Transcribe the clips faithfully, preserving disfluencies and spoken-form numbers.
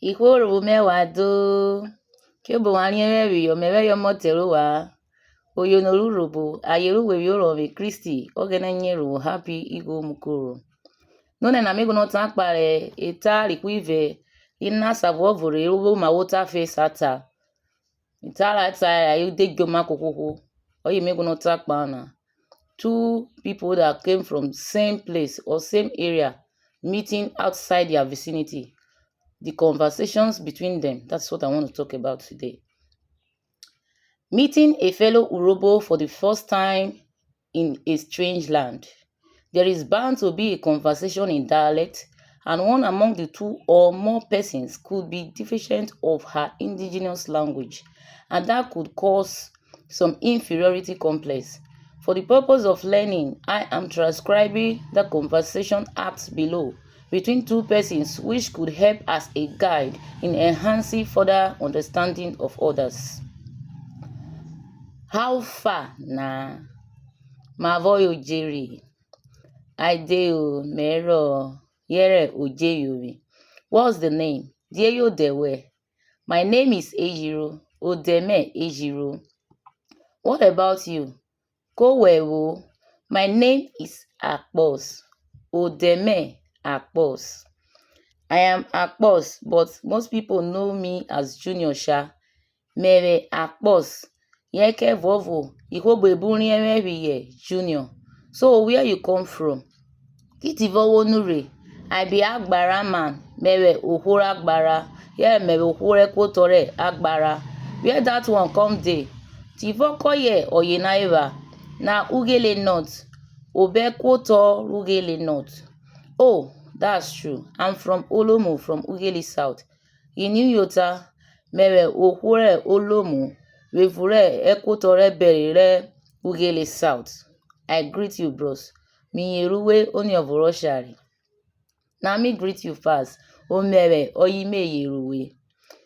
Ihwo ro vwo mẹ wa do, kirobo wan riẹn vwẹ phiyọ, mẹvwẹ yẹ ọmọtẹ rẹ ovwan, oyono rẹ Urhobo, aye rẹ uwevwi orọnvwe Kristi, Ọghẹnẹ yen ro vwo happy igho mu koro. Nonẹna me guọnọ ta kpahen eta rẹ ihwo ivẹ, ri na sa vuọvo rhe ru vwo oma vwẹ otafe sa ta. Eta ra ta ra, ayen de djoma kohwohwo, ọye me guọnọ ta kpahen na. Two people that came from same place or same area meeting outside their vicinity. The conversations between them, that's what I want to talk about today. Meeting a fellow Urhobo for the first time in a strange land. There is bound to be a conversation in dialect, and one among the two or more persons could be deficient of her indigenous language, and that could cause some inferiority complex. For the purpose of learning, I am transcribing the conversation apt below between two persons, which could help as a guide in enhancing further understanding of others. How far na? Mavọ yen odjeri? Aide o, me rọ, yẹrẹ odjeri yovwi. What's the name? Die yen odẹ wẹ? My name is Ejiro. Odẹ mẹ Ejiro. What about you? Ko wẹ vwo? My name is Akpos. Odẹ mẹ Akpos. I am Akpos, but most people know me as Junior sha. Mẹvwẹ Akpos, yẹ ẹkẹvuọvo ihwo buebun riẹn vwẹ phiyọ Junior. So where you come from? Ki tivọ wo nurhe? I be Agbara man, mẹvwẹ ohwo rẹ Agbara, yẹ mẹvwẹ ohwo rẹ ẹkuotọ rẹ Agbara. Where that one come dey? Tivọ kọye ọyena epha? Na Ughelli North, obẹ ẹkuotọ rẹ Ughelli North. Oh, that's true. I'm from Olomo, from Ughelli South. Ghini uyota, mẹvwẹ ohwo rẹ Olomo, vwevunrẹ ẹkuotọ rẹ ẹbẹre rẹ Ughelli South. I greet you, bros. Mi yere uwe oniọvo rẹ ọshare. Na me greet you fast. O mẹvwẹ ọye me yere uwe.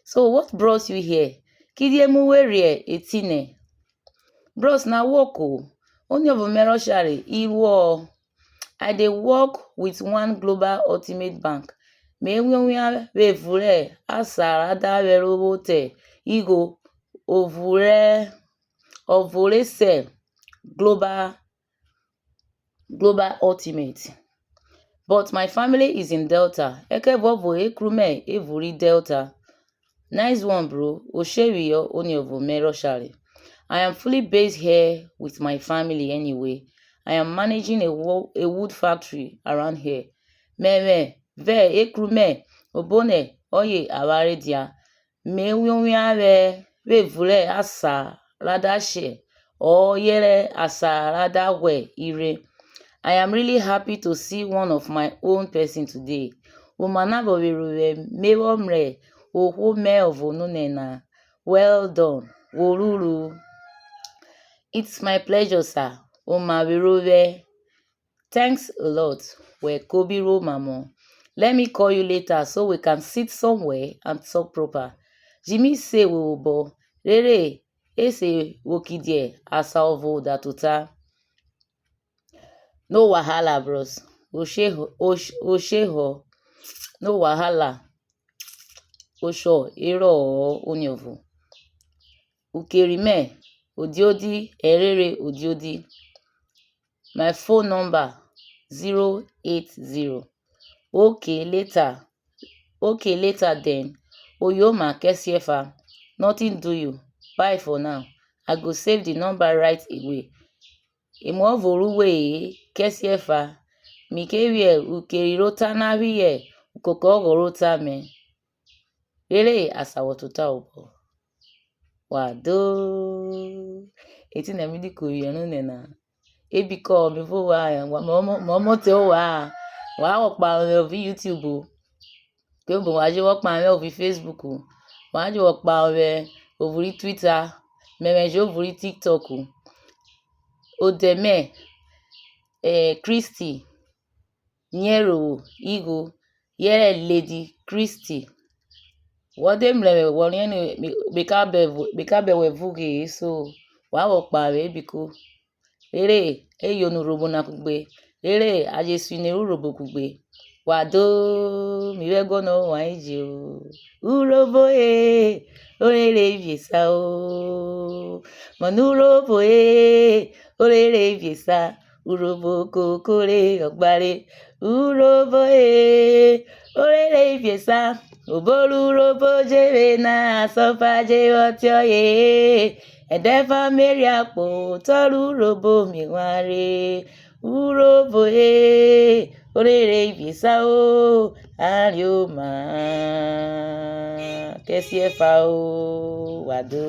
So what brought you here? Kidie mu we rhe etinẹ? Bros, na work o. Oniọvo mẹ rẹ ọshare, iruo-ọ. I dey work with one global ultimate bank. Me wiowian vwẹ evunrẹ asan ra da vwẹro vwo te igho, ovunrẹ ọvo re se global, global ultimate. But my family is in Delta. Ẹkẹvuọvo ekru mẹ evun ri Delta. Nice one, bro. Oshephiyọ, oniọvo mẹ rẹ ọshare. I am fully based here with my family anyway. I am managing a, wo- a wood factory around here. Mẹvwẹ vẹ ekru mẹ, obonẹ ọye avwanre dia. Me wiowian vwẹ vwevunrẹ asan ra da shẹ, ọ yẹrẹ asan ra da ghwẹ irhe. I am really happy to see one of my own person today. Oma na vwọ vwẹro vwẹ me vwọ mrẹ ohwo mẹ ọvo nonẹna. Well done, wo ruru. It's my pleasure, sir. Oma vwẹro vwẹ. Thanks a lot. Wẹ kobiruo mamọ. Let me call you later so we can sit somewhere and talk proper. Ji mi se we obọ, rere e se vwo kidie asan ọvo da tota. No wahala, bros. Osheho, osh- osheho. No wahala. Oshọ erọ-ọ, oniọvo. Ukeri mẹ, odiodi, ẹrere odiodi. My phone number, zero eight zero. Okay, later. Okay, later then. Oyoma, kẹsiẹfa. Nothing do you. Bye for now. I go save the number right away. Emuọvo ru we-e, kẹsiẹfa. Mi ke vwiẹ ukeri rẹ ota na phiyọ ukoko ọghọ rẹ ota mẹ. Rere asan vwọ tota obọ. Wa do. Etinẹ mi di ko vwiẹ nonẹna. Ebikọ, mi vwo wa, wa, mẹ ọmọ, mẹ ọmọtẹ ovwa-a. Wa vwọ kpare vwẹ ovi YouTube o. Kirobo wa je vwọ kpare ovi Facebook o. Wa je vwọ kpare ovuri Twitter. Mẹvwẹ je ovuri TikTok o. Odẹ mẹ, eh, Christy. Nyẹro igho, yẹrẹ Lady Christy. Wọ de mrẹ vwẹ, wọ riẹn nẹ me, me ka bẹ vwẹ, me ka bẹ wẹ vughe-e, so wa vwọ kpare biko, rere e yono Urhobo na kugbe, rere a je sun ine rẹ Urhobo kugbe. Wa do, mi vwẹ ẹguọnọ wan eje o. Urhobo e, orere ivie sa o. Mọnẹ urhobo e, orere ivie sa. Urhobo koko re ọgbare. Urhobo e, orere ivie sa. Obo rẹ urhobo je vwe na, asọfa je vwẹ ọtiọye. Ẹdẹfa me ria kpo otọ rẹ urhobo mi ghwanre. Urhobo e, orere ivie sa o, a rioma. Kẹsiẹfa o, wa do.